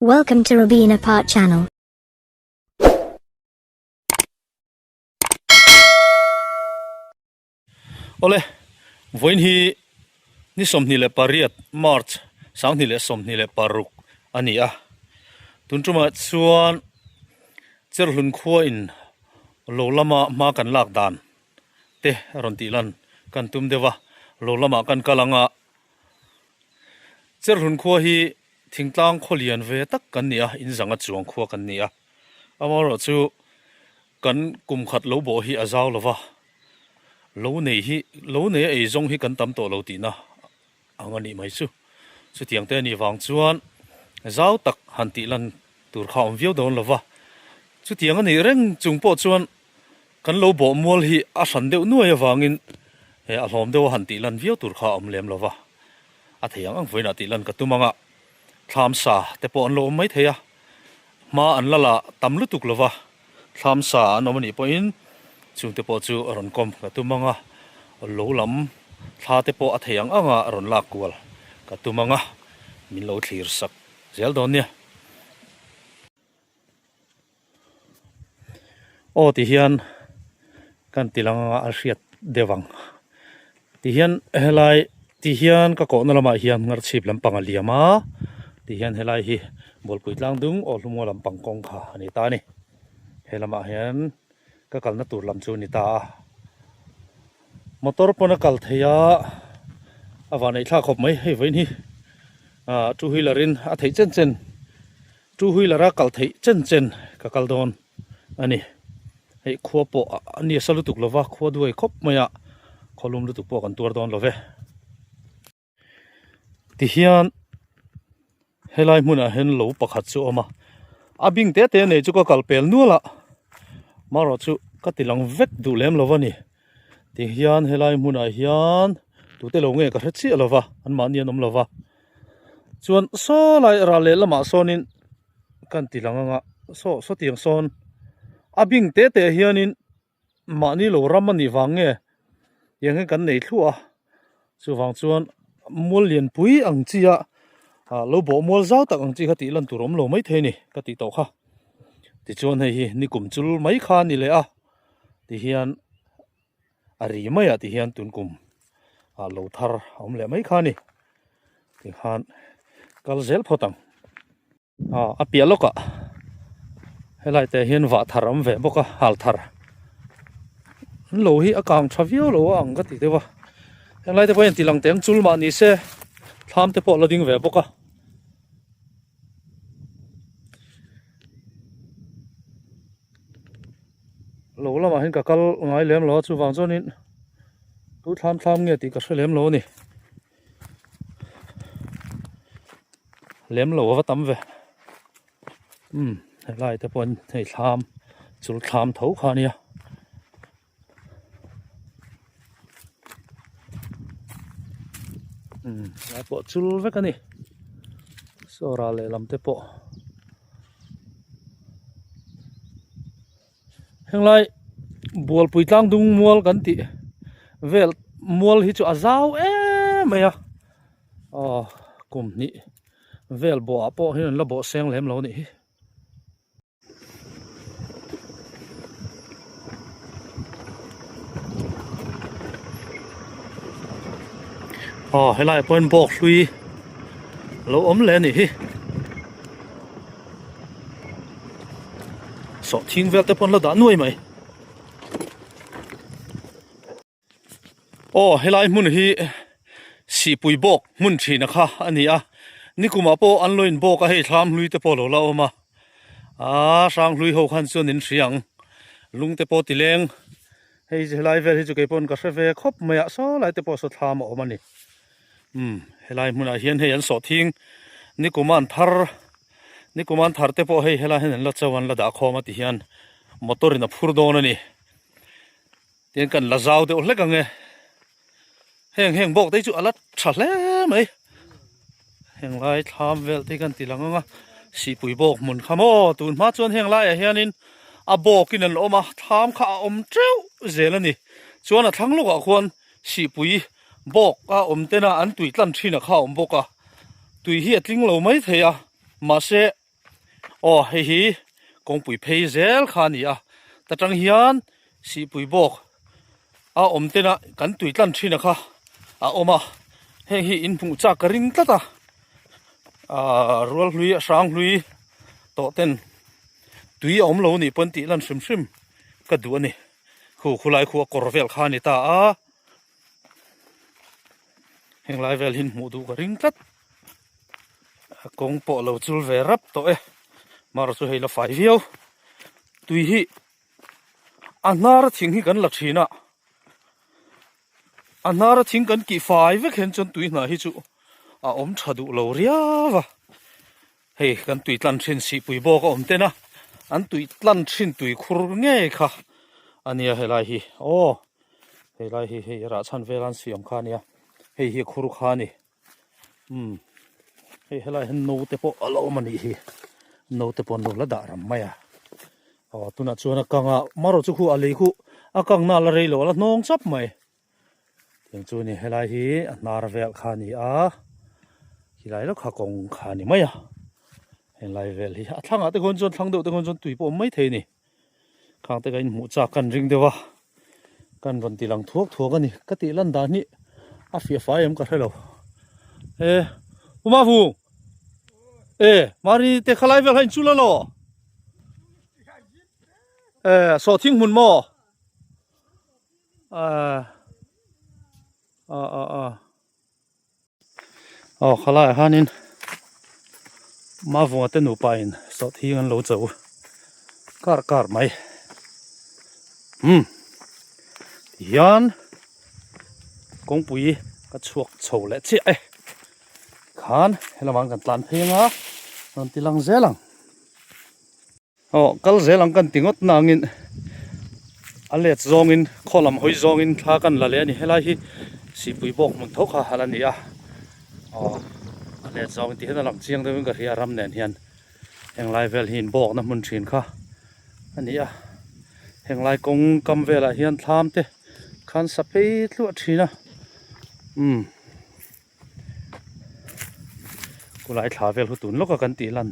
Welcome to Rabina Part Channel. Ole, vawiin hi ni 28 March 2026 a ni a. Tun tumah chuan Cherhlun khua in lo lama hma kan lak dan te a rawn tih lan kan tum deuh a, lo lamah kan kal ang a. Cherhlun khua hi Thingtlang khaw lian ve tak kan ni a, in zanga chuang khua kan ni a. Amaherawhchu kan kum khat lo bawh hi a zau lo va, lo nei hi lo nei a ei zawng hi kan tam tawh lo tihna ang a nih mai chu. Chutiang te a nih vang chuan zau tak han tih lan tur kha a awm viau dawn lo va. Chutiang a nih reng chung pawh chuan kan lo bawh mual hi a hran deuh nuai avangin he a hlawm deuh a han tih lan viau tur kha a awm lem lo va. A thei ang ang vawiinah tih lan ka tum ang a, thlam sa te pawh an lo awm mai thei a, hma an la la tam lutuk lo va, thlam sa an awm a nih pawhin chung te pawh chu a rawn kawm ka tum ang a, lo lam thla te pawh a thei ang ang a rawn lak kual ka tum ang a, min lo thlir sak zel dawn nia. Aw ti hian kan ti lang anga a hriat deuh ang ti hian helai ti hian ka kawhna lamah hian ngarchhip lampang a liam a ti hian helai hi Bualpui tlang dung aw hlumngaw lampang kawng kha a ni ta a ni he lamah hian ka kalna tur lam chu a ni ta a motor pawn a kal thei a a vanneih thlak khawp mai hei vawiin hi ah two wheeler in a theih chen chen. Two wheeler a kal theih chen chen ka kal dawn a ni. Hei khua pawh a ni sa lutuk lova khua duai khawp mai a khaw lum lutuk pawh kan tuar dawn lo ve. Tihian helai hmunah hian lo pakhat chu a awm a, a bing te te nei chu ka kal pel nual a, marawh chu ka ti lang vek duh lem lo a ni. Tihian helai hmunah hian tute lo nge ka hre chiah lova anmahni an awm lova. Chuan saw lai ral leh lamah sawnin kan ti lang anga saw sawtiang sawn a bing te te hianin mahni lo ram a nih vang nge tiang hian kan nei thluah a chuvang chuan mual lianpui ang chi a ah lo bawh mual zau tak ang chi kha tih lan tur awm lo maithei a ni ka tih tawh kha tichuan hei hi nikum chul mai kha a ni leh a tihian. A ri mai ah ti hian tun kum ah lo thar a awm leh mai kha a ni tikhan kal zel phawt ang ah a piah lawk ah helai te hian vah thar a awm ve bawk a hal thar an lo hi a kang tha viau lo a ang ka ti deuh a helai te pawh hian ti lang teng chul mah ni se thlam te pawh a la ding ve bawk a. Lo lamah hian ka kal ngai lem lo a chuvang chuanin tu thlam thlam nge tih ka hre lem lo a ni lem lo a va tam ve umm helai te pawh hei thlam chul thlam tho kha a nia. Umm helai pawh chul vek a ni saw ral lehlam te pawh. Henglai Bualpui tlang dung mual kan tih vel mual hi chu a zau em mai a aw kum hnih vel bawh ah pawh hian an la bawh seng lem lo a nih hi. Aw helai pawhin bawk hlui lo awm leh a nih hi sawhthing vel te pawh an la dah nuai mai. Aw helai hmun hi Sihpui bawk hmun thina kha a ni a nikumah pawh an lo in bawk a hei thlam hlui te pawh a lo la awm a aaa hrang hlui ho khan chuan in hria ang lung te pawh ti leng hei helai vel hi chu kei pawn ka hre ve khawp mai a saw lai te pawh saw thlam a awm a ni umm helai hmunah hian hei an sawhthing nikuma an thar nikuma an thar te pawh hei helai hian an la chauh a an la dah khawm a ti hian motor in a phur dawn a ni. Tin kan la zau deuh hlek ang e. Heng heng bawk te hi chu a la tha hle mai. Heng lai thlam vel te hi kan ti lang ang a. Sihpui bawk hmun kha maw tun hma chuan heng laiah hianin a bawkin an awm a thlam kha a awm teuh zel a ni. Chuan a thlang lawkah khuan sihpui bawk a awm tena an tui tlan thin a kha a awm bawk a. Tui hi a tling lo mai thei a mahse. Aw hei hi kawngpui phei zel kha a ni a, ta tang hian sihpui bawk a awm tena kan tui tlan thin a kha a awm a, heng hi in hmuh chak ka ring tlat a, aaa rual hlui a hrang hlui tawh ten tui a awm lo nih pawn tih lan hrim hrim ka duh a ni, khu khulai khu a kawr vel kha a ni ta a. Heng lai vel hi hmuh duh ka ring tlat a kawng pawh lo chul ve rap tawh e mar chu hei la fai viau tui hi a hnar a thing hi kan la thin a a hnar a thing kan kih fai vek hian chuan tui hnah hi chu a awm tha duh lo riau a hei kan tui tlan thin sihpui bawk a awm ten a an tui tlan thin tui khur ngei kha a nia helai hi aw. Hei lai hi hei rah chhan vel an siam kha a nia hei hi khur kha a ni umm hei helai hian naute pawh a lo awm a nih hi naute pawh an lo la dah ram mai a aw tunah chuan a kang a marawh chu khu a lei khu a kang na la rei lo a la hnawng chap mai tiang chu a ni helai hi a hnar vel kha a ni a khilai lawk kha kawng kha a ni mai a helai vel hi a thlangah te khawn chuan thlang deuh te khawn chuan tui pawh a awm maithei a ni. Khang te ka inhmuh chak kan ring deuh a, kan rawn ti lang thuak thuak a ni. Ka tih lan dan hi a fiah fai em ka hre lo. E, U Mavu! E, Mari te khalai vel kha in chul alaw? E, sawhthing hmun maw? A, a, a, a. Aw khalaiah hianin Mavunga te nupa in sawhthing an lo cho kar kar mai umm tihian kawngpui ka chhuak chho leh chiah e khan helamah kan tlan phei anga rawn ti lang zel ang. Aw kal zel ang kan ti ngawt nangin a let zawngin khaw lam hawi zawngin thla kan la leh a ni helai hi sihpui bawk hmun tho kha hal a ni a aw a let zawngin tih hian a lang chiang deuhin ka hria a ram nen hian henglai vel hi inbawkna hmun thin kha a ni a henglai kawng kam velah hian thlam te khan sa phei thluah thin a umm. Khulai thla vel hu tun lawka kan tih lan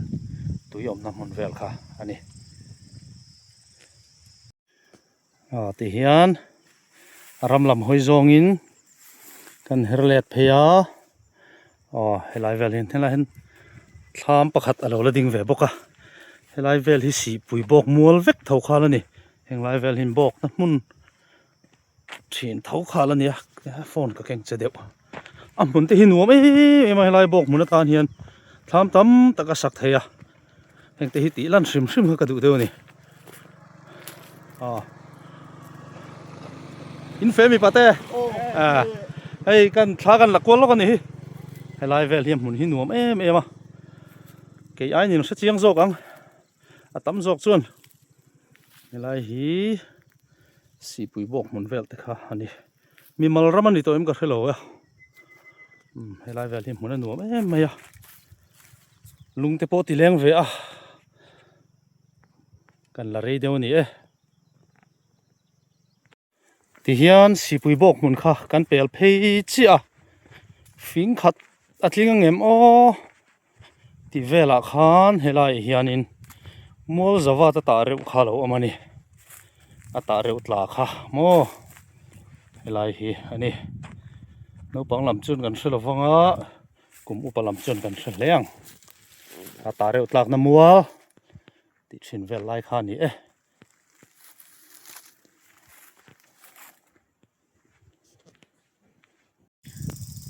tui awmna hmun vel kha a ni. Aw tihian a ram lam hawi zawngin kan her let phei a aw helai vel hian helai hian thlam pakhat a lo la ding ve bawk a helai vel hi sihpui bawk mual vek tho khal a ni henglai vel hi bawkna hmun. Thin tho khal a nia phone ka keng che deuh a hmun te hi nuam em em a helai bawk hmun atan hian thlam tam tak a sak thei a heng te hi tih lan hrim hrim kha ka duh deuh a ni aw in fe mipa te ah hei kan thla kan la kual lawk a ni hi helai vel hi a hmun hi nuam em em a kei aiin in hre chiang zawk ang. A tam zawk chuan helai hi sihpui bawk hmun vel te kha a ni mimal ram a ni tawh em ka hre lo a umm helai vel hi hmun a nuam em mai a lung te pawh ti leng ve a kan la rei deuh a ni e. Tihian sipui bawk hmun kha kan pel phei chiah a, fing khat a tling ang em aw tih velah khan helaiah hianin mual zavat a tah reuh kha a lo awm a ni, a tah reuh tla kha maw helai hi a ni, naupang lam chuan kan hre lo vang a kum upa lam chuan kan hre hle ang, a tah reuh tlakna mual tih thin vel lai kha a ni e.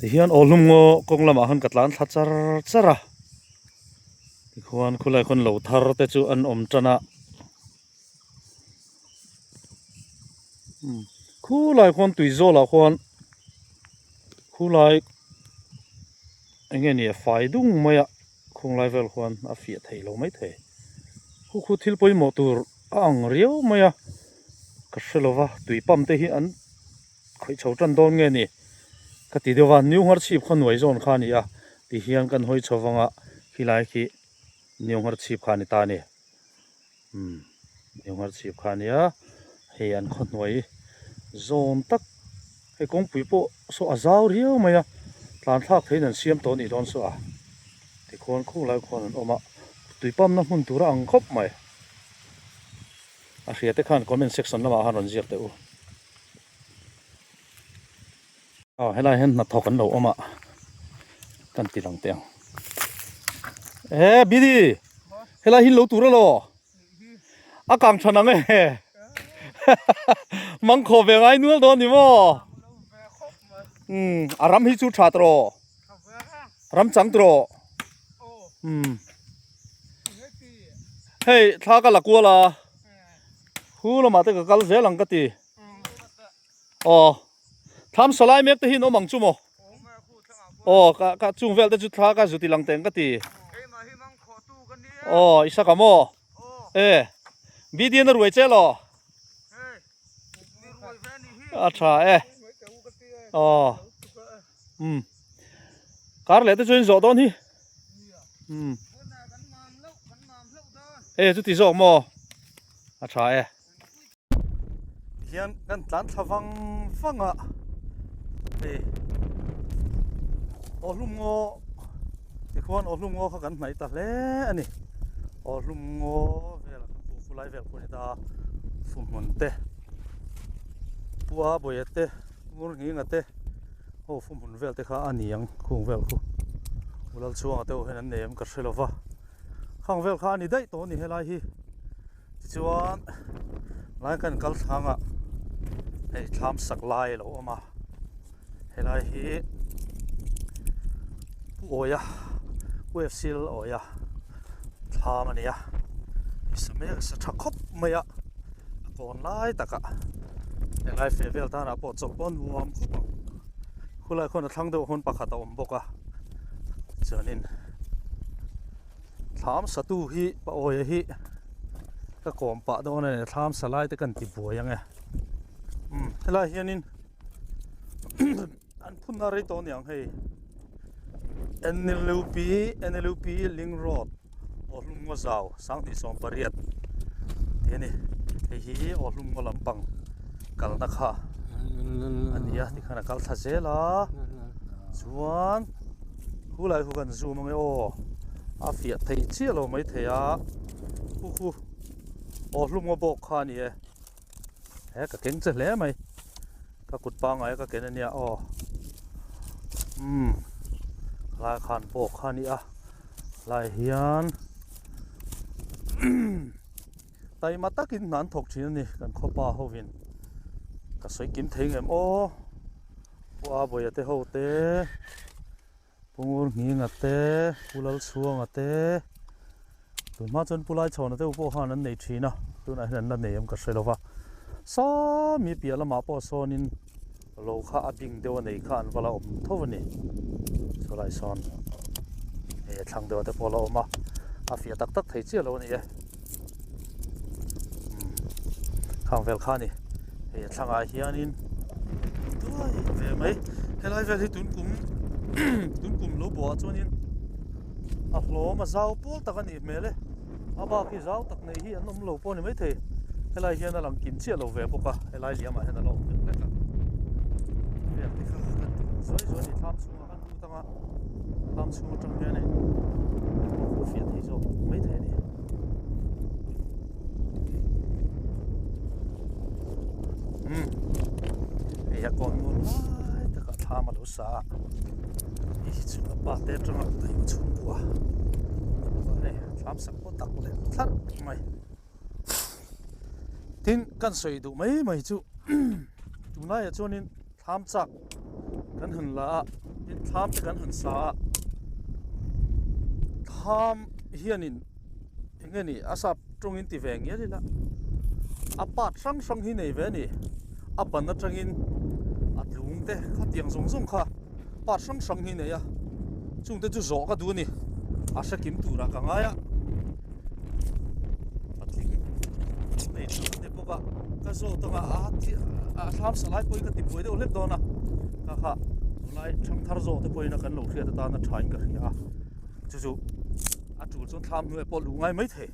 Tihian aw hlum ngaw kawng lamah khan ka tlan thla char char a tikhuan khulai khawn lo thar te chu an awm tan a khulai khuan tui zawlah khuan khulai eng nge ni a fai dung mai a. Khawnglai vel khuan a fiah thei lo mai thei. Khu khu thil pawimawh tur a ang riau mai a, ka hre lo va, tui pump te hi an khawih chho tan dawn nge ni ka ti deuh va, New Ngharchhip khaw hnuai zawn kha a ni a ti hian kan hawi chho vang a, khilai khi New Ngharchhip kha a ni ta a ni. Umm New Ngharchhip kha a nia, hei an khaw hnuai zawn tak hei kawngpui pawh saw a zau riau mai a, tlan thlak theiin an siam tawh a nih dawn saw a, tikhuan khung lai khuan an awm a. Tui pump na hmun tur a ang khawp mai. A hria te khan comment section lamah khan rawn ziak teh u. Aw helai hian hnathawk an lo awm a kan ti lang teh ang. E Bidi helai hi lo tur elaw a kang tha nang e mangkhawh ve ngai nual dawn ni maw umm a ram hi chu tha tawh ram chang tawh umm hei thla ka la kual a hu lamah te ka kal zel ang ka ti. Aw thlam salai mek te hi an awm ang chu maw? Aw ka ka chung vel te chu thla ka zut i lang teng ka ti. Aw i saka maw? E BDN a ruai che law? A tha e. Aw um kar leh te chu in zawh dawn hi. Um e chuti zawk maw? A tha e. Hian kan tlan thla vang vang a hei aw hlum ngaw tikhuan aw hlum ngaw kha kan hnaih ta hle a ni aw hlum ngaw vel kan khuh fu lai vel pawh a ni ta a fuhmun te pua bawia te ngur nginga te aw fuhmun vel te kha a ni ang khung vel khu ulal chhuanga te ho hian an nei em ka hre lo va khang vel kha a ni daih tawh a ni helai hi. Tichuan lai kan kal thlangah hei thlam sak lai a lo awm a helai hi Pu Awia Pu F C Lal Awia thlam a ni a i sa mek a sa tha khawp mai a a kawn lai takah helai feh vel tanah pawh chawlh pawh a nuam khawp ang khulai khuan a thlang deuh hawn pakhat a awm bawk a chuanin. Thlam satu hi pa awia hi ka kawm pah dawn a ni thlam sa lai te kan ti buai ang e umm helai hianin an phun na rei tawh aniang hei N_L_U_P N_L_U_P link road aw hlum ngaw zau 28 tih a ni hei hi aw hlum ngaw lampang kalna kha a ni a tikhan a kal thla zel a chuan. Khu lai khu kan zoom ange aw a fiah thei chiah lo mai thei a khu khu aw hlum ngaw bawk kha a ni e he ka keng che hle mai ka kut pangai ka ken ania aw umm lai khan bawk kha a ni a lai hian taima takin hna an thawk thin a ni kan khawpa hovin ka sawi kim thei ngem aw. Pu Abuaia te ho te, Pu Ngurnghinga te, Pu Lalchhuanga te, tun hma chuan Pu Laichhawna te u pawh khan an nei thin a, tunah hian an la nei em ka hre lo va. Sawmi piah lamah pawh sawnin lo kha a bing deuh a nei kha an va la awm tho a ni. Chulai sawn hei a thlang deuh te pawh a la awm a, a fiah tak tak thei chiah lo a ni e. Khang vel kha a ni. Hei a thlangah hianin duai ve mai helai vel hi tun kum tun kum lo buah chuanin a hlawm a zau pawl tak a nih hmel e a bak hi zau tak nei hi an awm lo pawh a ni maithei helai hian a lang kim chiah lo ve bawk a helai liamah hian a lo awm deuh vek a vel te kha kan ti ang zuai zuai a ni thlam chhungah kan lut ang a thlam chhung atang hianin a fiah thei zawk maithei a ni. Umm hei a kawn ngun lai takah thlam a lo sa a hei hi chu a pa te atanga taima chhungkua ni bawk a hei thlam sak pawh tak leh thlarh mai tin kan sawi duh mai mai chu tunlaiah chuanin thlam chak kan han la a tin thlam te kan han sa a thlam hianin eng nge ni a sap tawngin ti ve ngial ila a part hrang hrang hi nei ve a ni a ban atangin a tlung te khatiang zawng zawng kha part hrang hrang hi nei a chungte chu zawh ka duh a ni a hre kim turah ka ngai a patling nei tha te bawk a ka zawt anga a a thlam sa lai pawhin ka ti buai deuh hlek dawn a kha kha tunlai thangthar zawh te pawhin a kan lo hriat atana tha in ka hria a chu chu a tul chuan thlam hnuai pawh luh ngai mai thei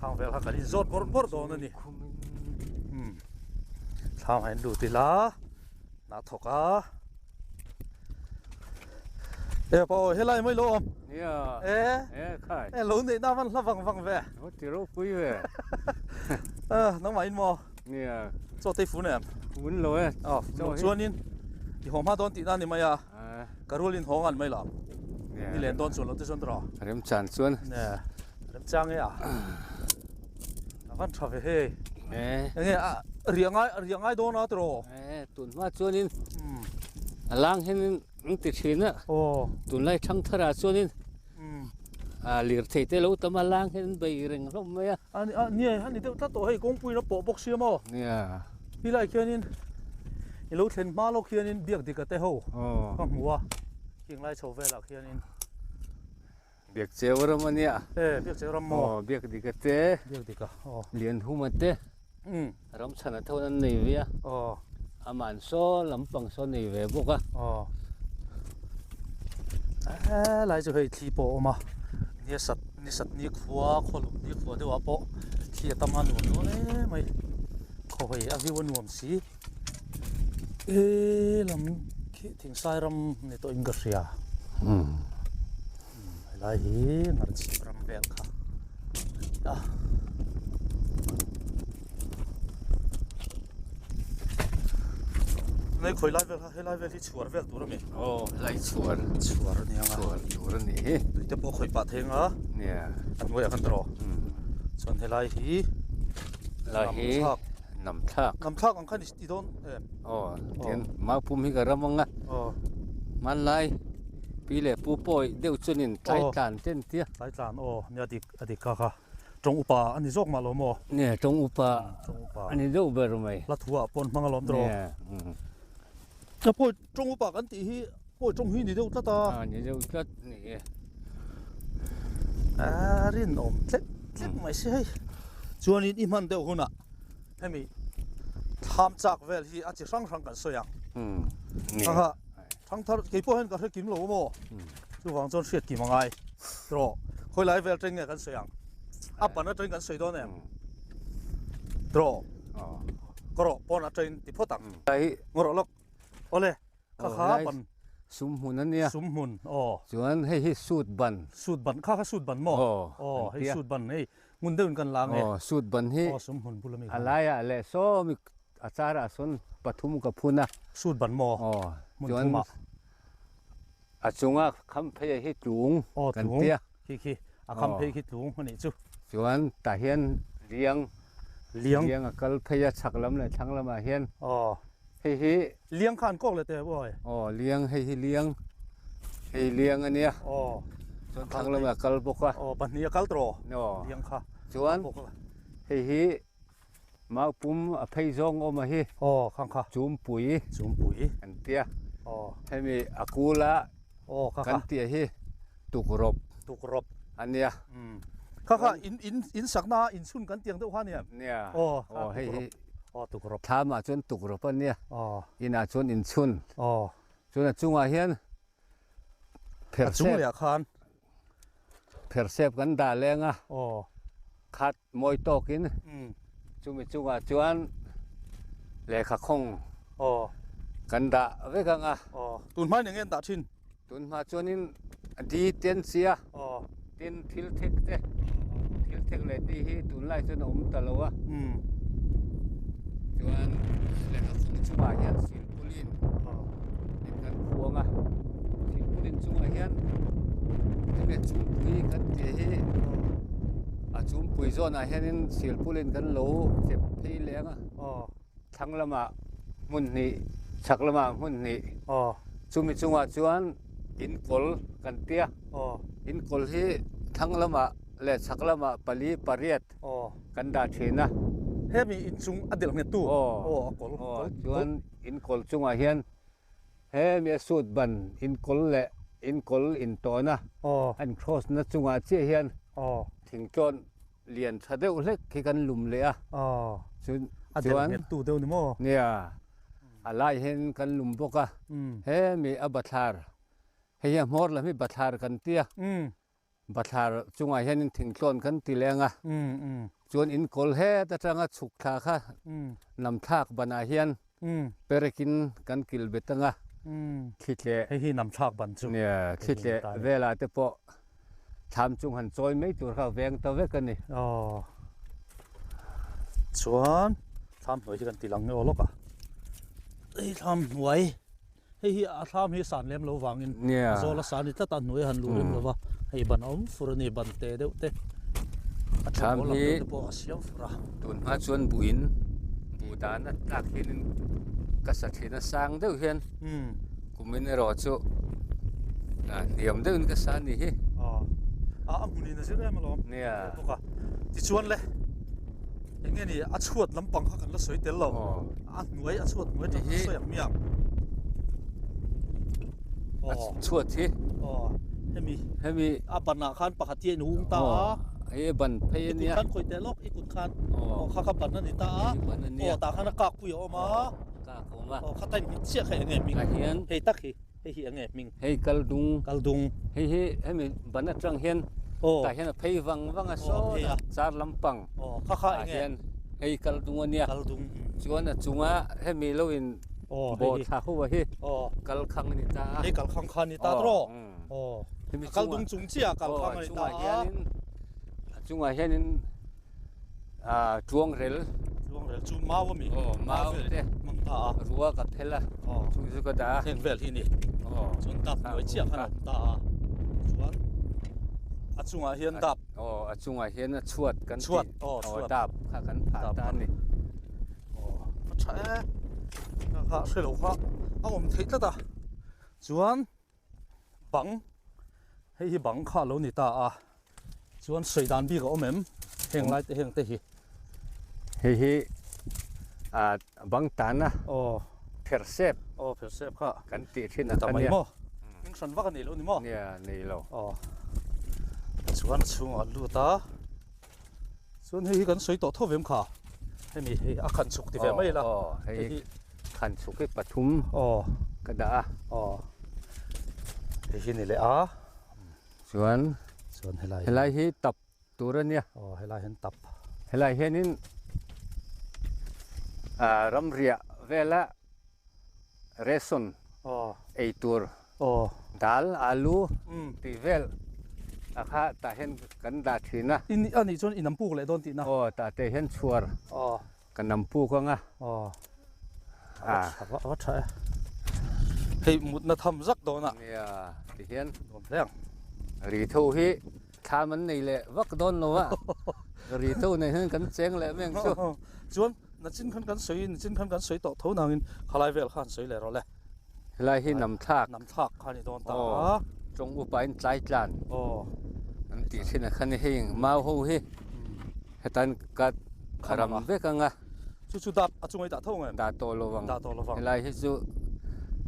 khang vel kha kan in zawt bawrh bawrh dawn a ni umm thlam ah hian lut ila hnah thawk a. E pa aw helai mai lo awm. Nia. E. E khai. E lo neih na van hla vang vang ve. Ho ti ropui ve. A nangmah in maw? Nia. Chaw te fun em? Fun lo e. Aw fun chuanin i haw hma dawn tihna ni mai a. Ka rualin haw ngan mai lo. Ni len dawn chuan lo te chuan tawh. Remchang chuan. Ne. Remchang e a. A van tha ve hei. E. Enge a riah ngai riah ngai dawn a tawh. E tun hma chuanin a lang hianin an ti thin a. Aw. Tunlai thangthar ah chuanin a lirthei te lo tam a lang hian an bei reng hlawm mai a. A ni a ni a ni deuh tlat tawh hei kawngpuiin a pawh bawk sia maw? Nia. Ti lai khianin i lo thlen hma lawk hianin biak dik a te ho ka hmu a khing lai chho velah khianin. Biak cheu ram a nia. E biak cheu ram maw? Aw biak dik a te. Biak dik a aw. Lian hum a te. Ram chhan a tho an nei ve a. Aw. Aman saw lampang saw nei ve bawk a. Aw. He lai chu hei thli pawh a awm a, ni sat ni sat ni khua khaw lum ni khua deuhah pawh thli a tam a nuam dawn em mai. Khaw hawi a view a nuam si. He lam khi thingsai ram ni tawhin ka hria. Helai hi ngarchhip ram vel kha a ni a. Hei khawi lai vel kha helai vel hi chhuar vel tur a mi. Aw helai chhuar. Chhuar a ni ang a. Chhuar tur a ni hi. Tui te pawh khawi pah thei ang a. Nia. A hnuaiah khan tawh. Chuan helai hi. Helai hi namthlak. Namthlak ang kha ni ti dawn em. Aw tian maupum hi ka ram ang a. Aw. Hmanlai pi leh pu pawh deuh chuanin tlai tlan te an tia. Tlai tlan aw nia dik a dik kha kha tawng upa a ni zawk mah lo maw? Nia tawng upa a ni deuh ber mai. Hla thu ah pawn hmang alawm tawh. Nia. A pawi tawng upa kan tih hi pawi tawng hi ni deuh tlat a. A ni deuh tlat ni e. A rinawm tlek tlek mai si hei. Chuanin i hman deuh hunah. Hemi thlam chak vel hi a chi hrang hrang kan sawi ang. Aha, thangthar kei pawh hian ka hre kim lo maw? Chuvang chuan hriat kim a ngai. Tawh, khawi lai vel atangin nge kan sawi ang? A ban atangin kan sawi dawn em? Tawh, ka rawh pawn atangin ti phawt ang. Ngaw rawh lawk. Awle. Kha kha ban. Sum hmun a nia. Sum hmun aw. Chuan hei hi suit ban. Suit ban kha kha suit ban maw? Aw. Aw hei suit ban hei ngun deuhin kan la ang e. Aw suit ban hi. Aw sum hmun bul ami kha. A laiah leh sawmi a charah sawn pathum ka phun a. Suit ban maw? Aw. Hmun thumah. A chunga kham phei ah hi tlung kan tia. Aw tlung khi khi a kham phei khi tlung a nih chu. Chuan tah hian liang. Liang. Liang a kal phei a chhak lam leh thlang lamah hian. Aw. Hei hi. Liang kha an kawk leh teh awi. Aw liang hei hi liang hei liang a nia. Aw. Chuan thlang lamah a kal bawk a. Aw pahnih a kal tawh. Aw. Liang kha. Chuan hei hi maupum a phei zawng awm a hi. Aw khang kha. Chumpui. Chumpui. An tia. Aw. Hemi a kula Aw kha kha. Kan tia hi tukrawp. Tukrawp. A nia. Umm. Kha kha in in in sakna in chhun kan tiang deuh kha nia. Nia. Aw Aw hei hi. Aw tukrawp. Thlamah chuan tukrawp a nia. Aw. Inah chuan in chhun. Aw. Chuan a chungah hian A chung leh ah khan. Phersep kan dah leng a. Aw. Khat mawi tawkin. Umm. Chumi chungah chuan lehkha khawng Aw. kan dah vek ang a. Aw. Tun hma in enge an dah thin? Tun hma chuanin di te an chi a. Aw. Tin thil thek te, thil thek leh ti hi tunlai chuan a awm ta lo a. Umm. Chuan lehkha khawng chungah hian silpulin in kan khuang a. Silpulin chungah hian enge chungpui kan tih hi a chungpui zawnah hianin silpulin kan lo chep phei leh ang a. Aw. Thlang lamah hmun hnih, chhak lamah hmun hnih. Aw. Chumi chungah chuan inkawl kan tia. Aw. Inkawl hi thlang lamah leh chhak lamah pali pariat Aw. kan dah thin a. Hemi inchung a delh nghet tu. Aw. Aw a kawl. Aw chuan inkawl chungah hian hemi a suit ban inkawl leh inkawl intawn a. Aw. A in cross na chungah chiah hian Aw. thingtlawn lian tha deuh hlek hi kan lum leh a. Aw. Chuan A delh nghet tu deuh ni maw? Nia. A lai hian kan lum bawk a. Hemi a bathlar hei hi a hmawr lam hi bathlar kan ti a. Bathlar chungah hianin thingtlawn kan ti leng a. Chuan inkawl het atanga chhuk thla kha namthlak banah hian perekin kan kil bet ang a. Thli tleh. Hei hi nam thlak ban chu. Nia, thli tleh velah te pawh thlam chung han chawi mai tur kha veng ta vek a ni. Aw. Chuan thlam hnuai hi kan ti lang nge aw lawk a. Hei thlam hnuai. Hei hi a thlam hi san lem lo vangin a zawl a san ni tlat a, hnuai a han luh rem lo va, hei ban a awm fur a ni, ban te deuh te a then awl lam deuh te pawh a siam fur a. Tun hma chuan buhin buh dan a tlak hianin ka sa thin a sang deuh hian kumin erawh chu hniam deuhin ka sa a ni hi. A hmunin a zir em alawm. Nia. Bawk a. Tichuan le eng nge ni a chhuat lampang kha kan la sawi tel lo. A hnuai a chhuat hnuai tang sawi ang miang. A chhuat hi. Aw hemi. Hemi. A ban ah khan pakhat hi a inhung ta a. Hei a ban phei a nia. I kut khan khawih teh lawk i kut khan. Aw kha kha ban a ni ta a. Ban a nia. Aw tah khan a kak pui a awm a. Kak a awm a. Aw kha time hming chiah kha eng nge hming. Ah hian. Hei tak hi. Hei hi eng nge hming? Hei kal dung. Kal dung. Hei hi hemi ban atang hian tah hian a phei vang vang a saw a char lampang. Aw kha kha eng nge? Hei kal dung a nia. Kal dung. Chuan a chunga hemi lo in bawh thla ho a hi kal khang a ni ta a. Hei kal khang kha a ni ta tawh. Aw. Kal dung chung chiah kal khang a ni ta a. A chungah hianin Ah tuangrel. Tuangrel chu mau a mi. Aw mau te. Hmang ta a. Rua ka phel a. Aw. Chung chu ka dah a. Heng vel hi ni. Aw. Chuan dap hnuai chiah khan a awm ta a. Chuan a chungah hian dap. Aw a chungah hian a chhuat kan tih. Chhuat aw chhuat. Aw dap kha kan phah ta a ni. Aw a tha e. Kha hre lo kha a awm theih tlat a. Chuan bang hei hi bang kha a lo ni ta a. Chuan sawi dan bik a awm em? Heng lai te heng te hi. Hei hi ah bang tana Aw. phersep. Aw phersep kha. Kan tih thin a Ta mai nia. maw? Hming hran vak a nei lo ni maw? Nia nei lo. Aw. Chuan a chhungah a lut a. Chuan hei hi kan sawi tawh tho vem kha. Hemi hei a khan chhuk ti ve mai la. Aw hei hi khan chhuk hi pathum Aw. ka dah a. Aw. Hei hi ni leh a. Chuan Chuan helai helai hi tap tur a nia. Aw helai hian tap. Helai hianin ah ramriah vela ration Aw. ei tur Aw. dal alu tih vel a kha tah hian kan dah thin a. In a nih chuan in an puk leh dawn tihna. Aw tah te hian chhuar Aw. Ka nam puk ang a. Aw. A va a va tha e. Hei mutna tham zak dawn a. Nia tihian. Nuam hle ang. Ri tho hi thlam an nei leh vak dawn lo a. Ri tho nei hian kan cheng leh mai ang chu. Chuan nachin khan kan sawi nachin khan kan sawi tawh tho nangin khalai vel khan sawi leh rawh le. Helai hi nam thlak. Nam thlak kha a ni dawn ta a. Tawng upain tlai tlan. Aw. An tih thin a khan hei mau ho hi hetan ka ram vek ang a. Chu chu dap a chunga i dah tho ang em? Dah tawh lo vang. Dah tawh lo vang. Helai hi chu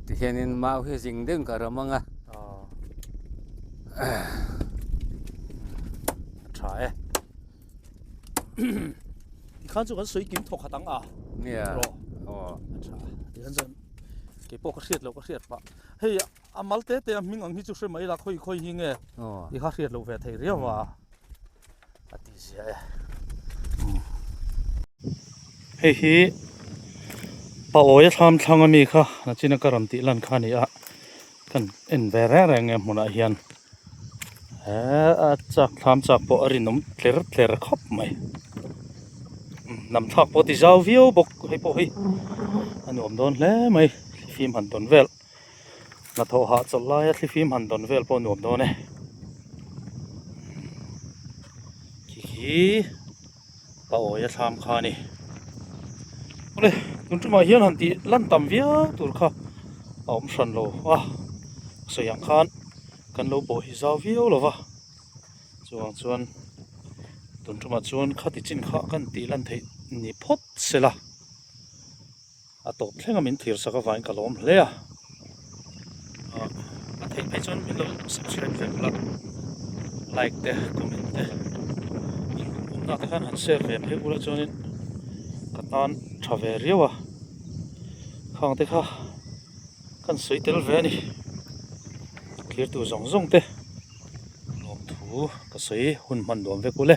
tihianin mau hi zing deuhin ka ram ang a. Aw. A tha e. Tikhan chu kan sawi kim thawk khat ang a. Nia. Rawh. Aw. A tha. Tikhan chuan kei pawh ka hriat loh ka hriat pah. Hei a mal te te a hming ang hi chu hre mai la khawi khawi hi nge. Aw. Tikha hriat loh ve thei riau a. A ti zia e. Hei hi Paawia thlam thlang ami kha nachina ka rawn tih lan kha a ni a. Kan en ve reng reng nge hmunah hian he a chak thlam chak pawh a rinawm tler tler khawp mai hnam thlak pawh a ti zau viau bawk hei pawh hi a nuam dawn hle mai thlifim han tawn vel hnathawh hahchawlh laia thlifim han tawn vel pawh a nuam dawn e khi khi. A awi a thlam kha a ni. Awle tun tumah hian han tih lan tam viau tur kha a awm hran lo a, sawi ang khan kan lo bawh hi zau viau lo va, chuvang chuan tun tumah chuan khati chin kha kan tih lan theih ni phawt se la. A tawp thleng a min thlir sak avangin ka lawm hle a, a theih phei chuan min lo subscribe ve ula, like te comment te in awmna te khan han share ve phei ula chuanin ka tan tha ve riau a, khang te kha kan sawi tel ve a ni, thlir tu zawng zawng te lawmthu ka sawi hun hman nuam vek ule.